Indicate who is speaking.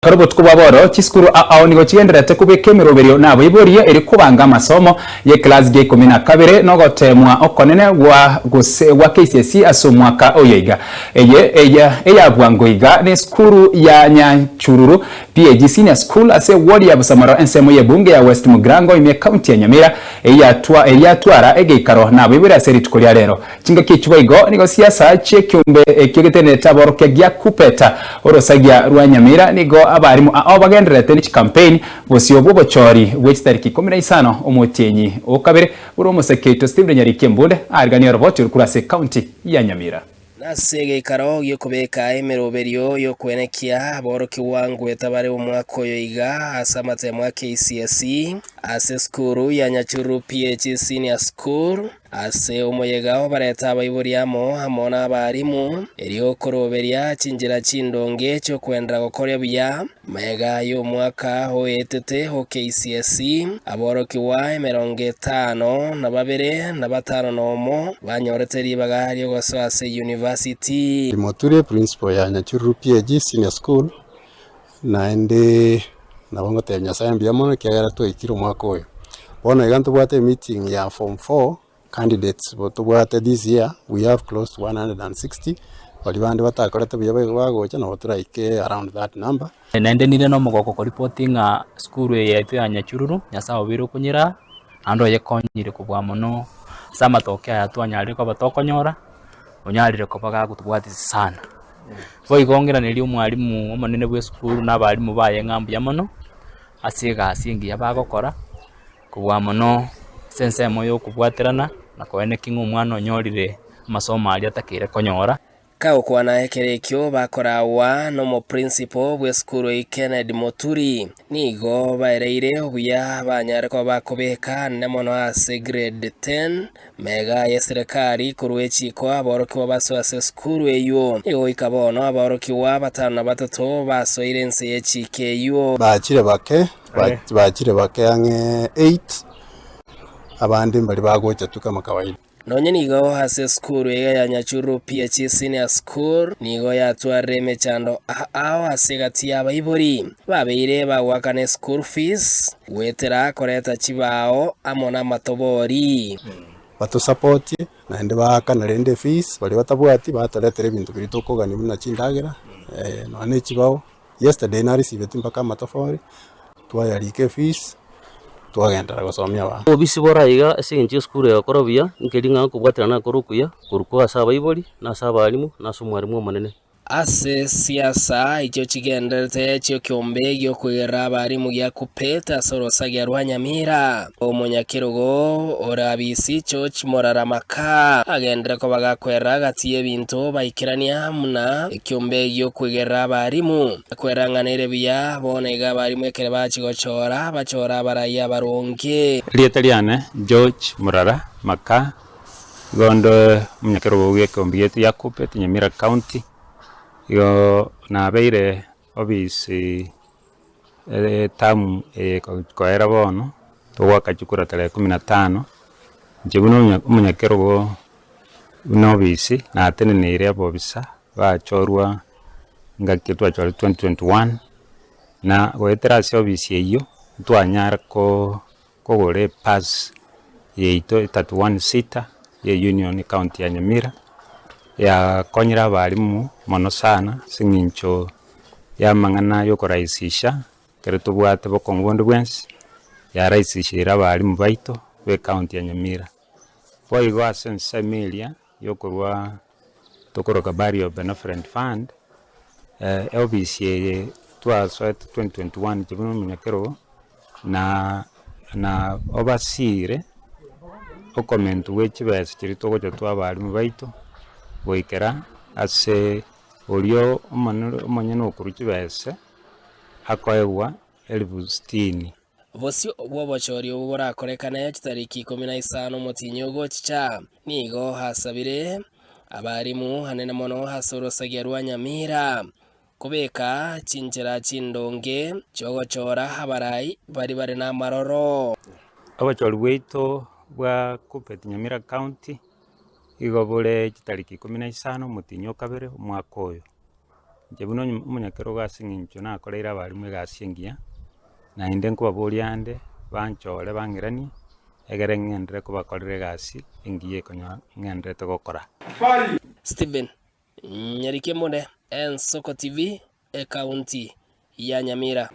Speaker 1: Ekero obotuko bwa booro, chisukuru ao nigo chigendererete kobeka emeroberio nabaibori erio kobanga amasomo y'ekelasi gia ikomi na kabere na ogoteemwa okonene gwa gose gwa KCSE ase omwaka oyo iga. Eye eya eya bwango iga nesukuru ya Nyachururu PAG Senior School ase eward ya Busamaro ensemo y'ebunge ya West Mugirango ime ekaunti ya Nyamira eyatwa eyatwara egeikaro nabaibori ase rituko ria rero. Chingaki echi boigo nigo siasa chi'ekeombe ekio getenerete aborokia gia Kupeta orosagia rwa Nyamira nigo abarimu ao bagendererete ne chikampeini bosio bw'obochori bwe chitariki ikomi na isano omotienyi o kabere buna omoseke oito Stephen Nyariki Embunde ariganie oroboti orwo korwa ase ekaunti ya Nyamira.
Speaker 2: Nase egeikaro gi'okobeka emeroberio y'okwenekia aborokigwa ngoeta bare omwaka oyo iga ase amatemo a KCSE ase esukuru ya Nyachuru PH Senior School. Ase omoyega obarete abaibori amo, amo nabarimu, erio koroberia chinchera chindonge chi'okwenderera gokoria buya. Magega y'omwaka oetete o KCSE, aborokigwa 52 na batano nomo banyorete ribaga ri'ogosoa ase university.
Speaker 3: Moture principal ya Nyachururu PAG Senior School, naende nabo ngotebia Nyasaye mbuya mono ekiagera twaikire omwaka oyo. Bono iga ntobwate emeeting ya form four candidates bo tobwate this year we have close to 160, baria bande batakorete buya baigo bagocha nabo toraike around that number.
Speaker 4: Naende nire nomogoko koripoti ng'a sukuru eye yaito ya Nyachururu, Nyasae obeire okonyera, naende oyekonyire kobua mono ase amatoke aya twanyarire koba tokonyora, onyarire koba gagotobwatisia sana. Boigo ng'iranerie omwalimu omonene bwa esukuru na abalimu baye ng'a mbuya mono, ase egasi engiya bagokora, kobua mono ase ensemo ya okobwaterana na koenekia ng'a omwana onyorire amasomo aria atakeire konyora.
Speaker 2: Kagokwana ekero ekio bakoragwa nomoprincipo bw'esukuru eyio Kennedy Moturi, nigo baereire obuya banyare koba bakobeka anene mono ase grade 10 Mega y'eserekari korwa echiko aborokigwa basoe ase esukuru eyio. Nigo goika bono aborokigwa batano na batato basoire inse y'echiko eyio.
Speaker 3: Bachire bake, bachire bake ang'e eight, abande mbaria bagocha tu kama kawaida.
Speaker 2: Nonye nigo ase esukuru eye ya Nyachuru PH Senior School nigo yatwarire emechando ao ase egati y'abaibori babeire bagoakana eschool fees Goetera koreta chibao amo namatobori.
Speaker 3: Batosapotie, naende baakana rende efees, baria batabwati batoretera ebinto biria tokogania buna chindagera, nonya ne chibao. Yesterday narisiveti mpaka amatofori, twayarika efees, twagenderera gosomia abana.
Speaker 5: Obobisi bore aiga ase eng'encho y'esukuru egakora buya, nkeri ng'a okobwaterana nakore okuya, korwa kwa ase abaibori, na ase abalimu, na ase omwalimu omonene.
Speaker 2: Ase siasa echio chigendererete chi'ekeombe gi'okoigerera abarimu gia Kuppet ase orosagia rwa Nyamira, omonyakerogo ore Abisi George Morara Makaa agenderere koba gakwerera gati y'ebinto baikerania buna ekeombe gi'okoigerera abarimu. Akwerera ng'a nere buya bono iga abarimu ekere bachia gochora, bachore abarai abaronge.
Speaker 6: Erieta riane George Murara Makaa. Igo onde omonyakerogo bw'ekeombe giaito gia Kuppet, Nyamira County, igo nabeire obisi etamu eye koera bono, togoaka chikura tarehe kumi na tano, inche buna omonyakerogo buna obisi nateneneire abobisa bachorwa engaki twachorire 2021, na goetera ase obisi eywo ntwanyara ko. Kogora epasi yaito e 31 seater ye union ecounty ya Nyamira, yakonyire abalimu mono sana ase eng'encho ya amang'ana ya okorahisisha ekero tobwate bokong'u bonde bwensi, yarahisisheire abalimu baito ba ecounty ya Nyamira. Boigo ase ensemo eria ya okorwa tokoroka Burial Benevolent Fund, eofisi eye twasoete 2021 inche buna omonyakerogo, na na obasiire okomentwa gwe chibesa chiria togocha twa abalimu baito, goikera ase oria omonene omonyene okorwa chibesa, akoegwa elifu sitini.
Speaker 2: Bosio bw'obochori obwo borakorekane chitariki ikomi na isano omotienyi ogochicha, nigo asabire abarimu anene mono ase orosagia rwa Nyamira kobeka chinchera chindonge chiogochora abarai baria bare namaroro.
Speaker 6: Obochori bwaito bwa Kuppet Nyamira County igo bore chitariki ikomi na isano omotienyi o kabere omwaka oyo. Inche buna omonyakerogo ase eng'encho nakoreire abalimu egasi engiya, naende nkobaboria ande banchore bang'iranie, egere ng'enderere kobakorera egasi engiya ekonyora ng'endererete gokora.
Speaker 2: Stephen Nyarikemone, Ensoko TV, Ekaunti ya Nyamira.